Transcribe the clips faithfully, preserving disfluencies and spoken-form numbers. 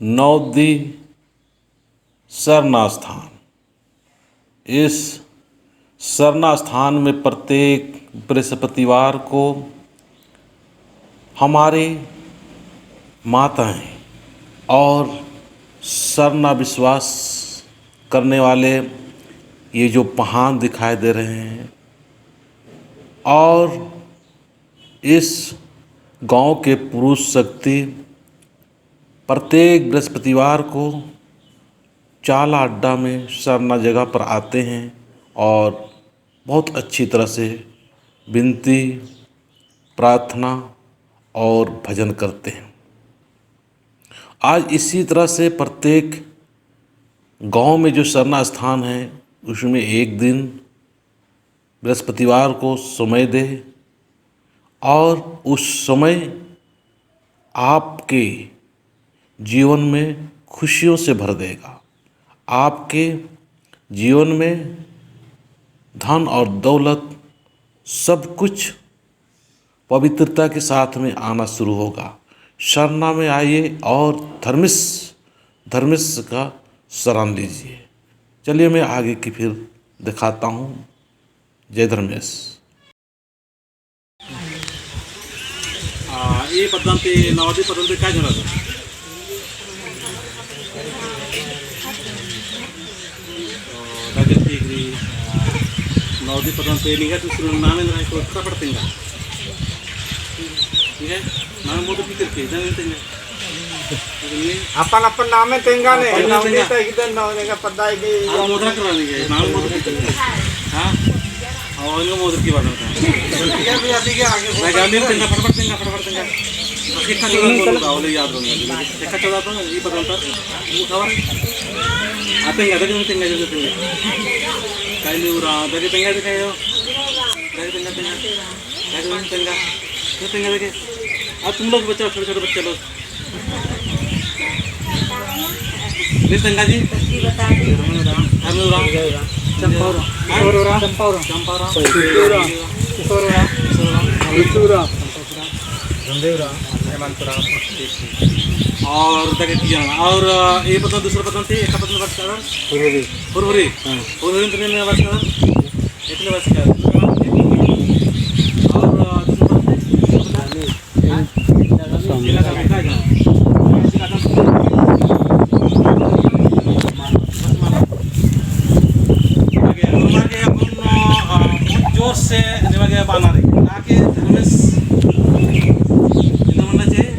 नौदी सरना स्थान। इस सरना स्थान में प्रत्येक बृहस्पतिवार को हमारे माताएं और सरना विश्वास करने वाले ये जो पहान दिखाई दे रहे हैं और इस गांव के पुरुष शक्ति प्रत्येक बृहस्पतिवार को चाला अड्डा में सरना जगह पर आते हैं और बहुत अच्छी तरह से विनती, प्रार्थना और भजन करते हैं। आज इसी तरह से प्रत्येक गांव में जो सरना स्थान है, उसमें एक दिन बृहस्पतिवार को समय दे और उस समय आपके जीवन में खुशियों से भर देगा। आपके जीवन में धन और दौलत, सब कुछ पवित्रता के साथ में आना शुरू होगा। सरना में आइए और धर्मेस, धर्मेस का शरण लीजिए। चलिए, मैं आगे की फिर दिखाता हूँ। जय धर्मेस। आ, ई पद्दा ती, नौदी पद्दा ती का झंडा था? ओ, दागे ठीक रई। आ, नौदी पद्दा ती निंगा तो शुरू नाम एन्दरा है, तो फटाफट तेंगा। ठीक है? नाम मोदर फिकर के, जाने तेंगा। अपन अपन नामे तेंगा ने, अपन नामे नौदी तेंगा। ता एकदम नौदी का पद्दा है कि हाँ, मोदर करवाने के, नाम मोदर फिकर के। हाँ? और इनको मोदर की बात करते हैं। ठीक है, अभी, अभी के आगे मैं गांधी में तेंगा, फटाफट तेंगा, फटाफट तेंगा। एक का चौदह बोलो, गाओ, ले याद रहो। एक का चौदह तो ये पता होता, ये खबर। आ, तेंगा, तेंगा, तेंगा, तेंगा, तेंगा। काई ले उरा, तेंगा, तेंगा, तेंगा, यो। तेंगा, तेंगा, तेंगा। तेंगा, तेंगा, तेंगा। ये तेंगा, तेंगा। अब तुम लोग बच्चा, छोटे, छोटे बच्चे लोग। ले तेंगा जी। धर्मे उराँव। चंपा उराँव। हाँ? किशोर उराँव। चंपा उराँव। चंपा उराँव। किशोर उराँव। किशोर उराँव। किशोर उराँव। किशोर उराँव। धर्मे उराँव। हेमंत उराँव। ठीक, ठीक। और उधर के किया? और, अ, ये पता, दूसरा पता थे, एक पता बस कर। हुरहुरी। हुरहुरी। हाँ। हुरहुरी तो नहीं बस कर। इतने बस कर। और, अ, दूसरा पता थे? जोर से निमागे बाना रई। ताकि धर्मेस इन्ना मन्ना चाहिए।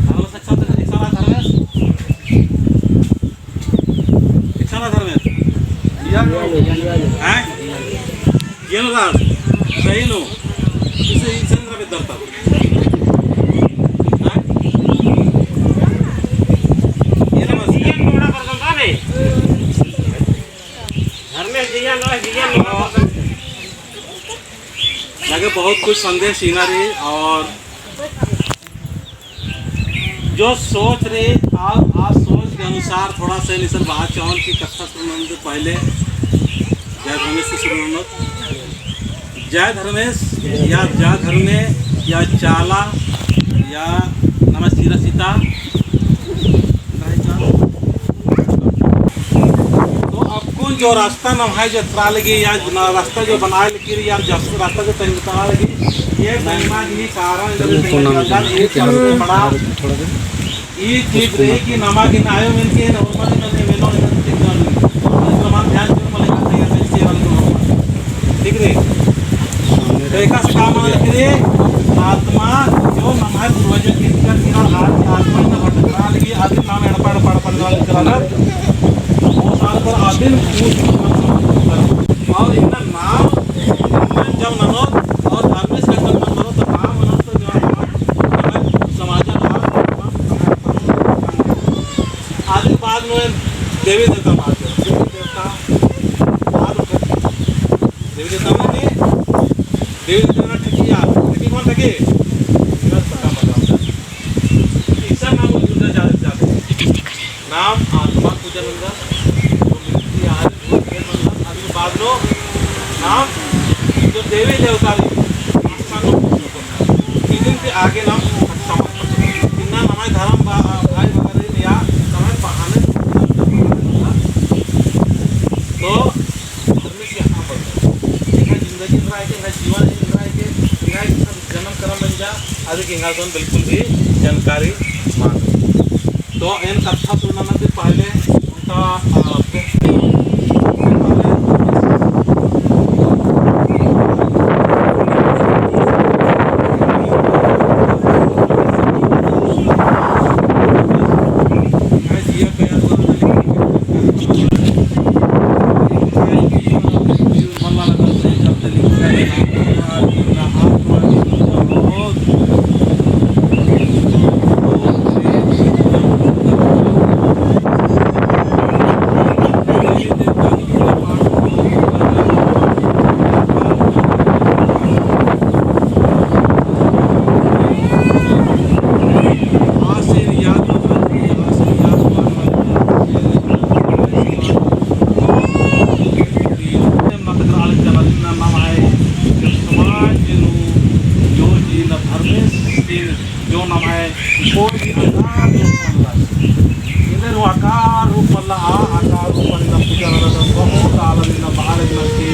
धर्मेस अच्छा तो एक साला धर्मेस। एक साला धर्मेस। हैं? येन रास, सही नो। इसे, इसे अंदर बेदरता। हाँ? ये नमस्कार। धर्मेस जिया नो, जिया नो। लगे बहुत कुछ संदेश इन्ना रई और जो सोच रई, आ, आ सोच के अनुसार थोड़ा सा निसन बात चाहन कि कत्था शुरू नंदन पहले जय धर्मेस से शुरू नंदन। जय धर्मेस या जय धर्मे या चाला या नम्है चीरा सीता। तो अक्कुन जो रास्ता नम्है जतरा लगी या न-, रास्ता जो बनाए लगी या जस रास्ता जो तंग तंगआ लगी, ये तंगना ही कारण जब तंगना ही कारण एक सबसे बड़ा ई चीज रई कि नमा गे आयो मेनके नम्है मने मेनो इधर ठीक कर। और इस प्रमाण ध्यान से मले करते हैं, ऐसे वाले को। ठीक रई? तो एकासे का मतलब कि आत्मा जो नम्है पूर्वजन के इधर की आज आत्मा ना भटकना लगी, आदि नाम एड़पा एड़पा एड़पा वाले चला। वो साल पर आदिन पूछ और इतना नाम जब ननोत और धर्मेस का जब ननोत तो नाम ननोत तो जो समाज का आदि बाद में देवी देवता बात है। देवी देवता बाद में देवी देवता में देवी देवता ना ठेकिया, ठेकी कौन ठेकी? इधर पता पता। ईसा नाम उनका ज्यादा से ज्यादा। नाम आत्मा पूजा नंदर, जो मिलती है, आज वो फिर मतलब, अभी बाद लो, नाम, जो देवी देवता रई, आत्मा को पूजा करना। इदिन के आगे नाम अच्छा मत करना। इन्ना नम्है धरम बा-, भाई बहन या नम्है बहाने तो धर्मेस यहाँ पर एंग्है जिंदगी रहा है कि एंग्है जीवन रहा है कि एंग्है जनम करम बन जा, अदिक एंगा तो बिल्कुल भी जानकारी मान। तो एन कत्था सुनाना से पहले उनका, अ, जो नम्है कोई भी आकार रूप मल्ला। इन्ने हूँ आकार रूप मल्ला, आ आकार रूप मल्ला पूजा नना बहुत आलर इन्ना बाहर नलकी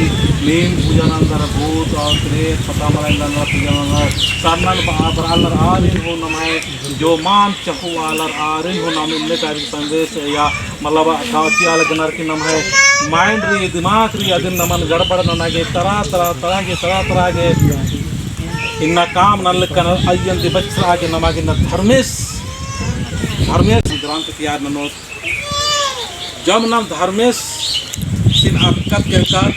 नीम पूजा नंदर भूत और प्रेत पता मला इन्ना पूजा नंदर सरनन बा-, बरालर आरिन हूँ नम्है जो मान चहु आलर आरिन हूँ नम इन्ने तारीख संदेश या मतलब काची आलर गनर की नम्है mind रई दिमाग रई अदिन नमन गड़बड़ नना गे तरह तरह तरह गे तरह तरह गे इन्ना काम नलख कन अइय्यन ती बछरआ गे नमा गे इन्ना धर्मेस, धर्मेस ग्रंथ तैयार ननोत। जब नम धर्मेसिन अरखत केरकत,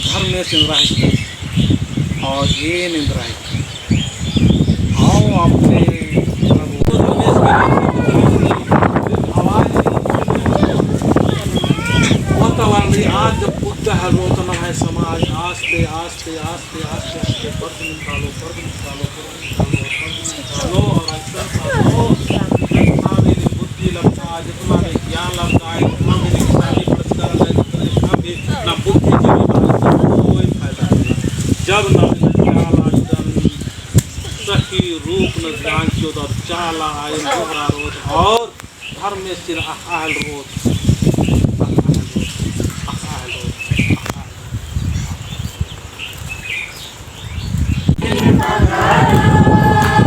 धर्मेसिन रहत और एन एन्दरा हिकदन। आओ अपने प्रभु। वातावरण आज जब बुद्ध है, रोतन है समाज, आस्ते, आस्ते, आस्ते, आस्ते, आस्ते, आस्ते, वर्ग निकालो, वर्ग निकालो, वर्ग निकालो, वर्ग निकालो, और ऐसा करो, जितना भी बुद्धि लगता है, जितना भी ज्ञान लगता है, जितना भी निशानी प्रचार है, जितना भी ना बुद्धि के भी बात का कोई फायदा नहीं। जब ना ज्ञान आचरण सही रूप न ध्यान कियो तो चाला आयन दोहरा रोध और धर्मेसिन अख़ अख़ल रोत, अख़ अख़ल रोत, अख़ अख़ल रोत, अख़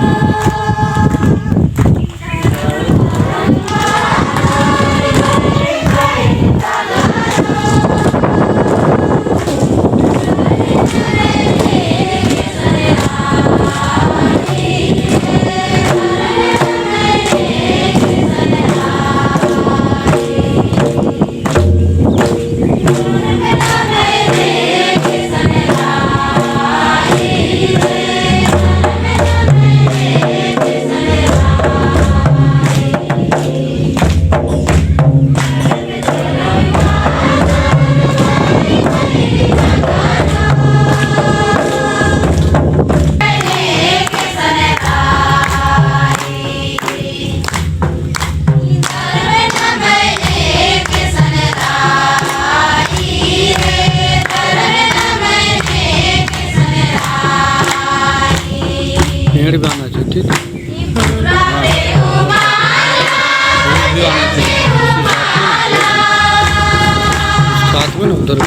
अख़ल रोत। पेड़ भी आना चाहिए, ठीक है? साथ में ना उधर।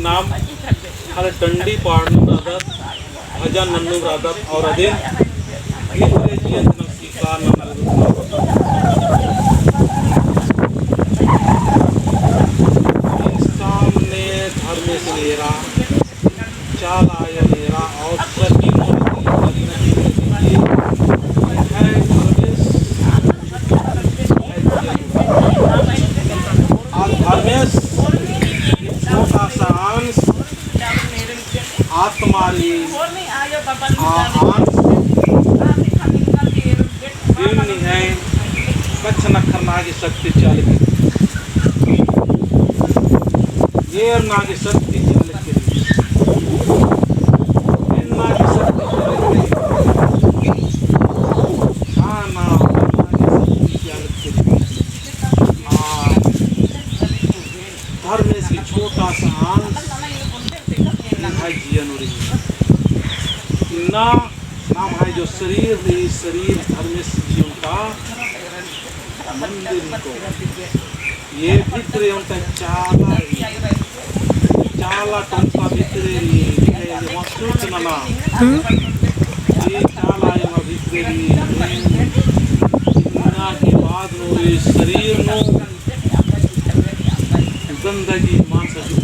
नाम खाली टंडी पाड़नुम रअदत, भजन नन्नुम रअदत और अदिन भितरे जिया नम सीखा नम गुरुत। सामने धर्मेस एरा, चाला आयो एरा और सभी और धर्मेस, और धर्मेस छोटा सा अंश आत्मा रई, आ अंश दिन निंग्है कछनखरआ नना गे शक्ति चिआ लगी। एरना गे शक्ति चिआ लगी। एरना गे शक्ति चिआ लगी। खाना, खाना गे शक्ति चिआ लगी। आ, धर्मेस गही छोटा सा अंश, निंग्है जिया नू रई। इन्ना नम्है जो शरीर रई, शरीर धर्मेस जिया ओन्टा मंदिर हिको। ये भितरे ओन्टा चाला रई, चाला टोंका भितरे रई, ये वहाँ सूचना ना। ये चाला ये वहाँ भितरे रई, इन्ना के बाद नू ये शरीर नू गंदगी मानसा जो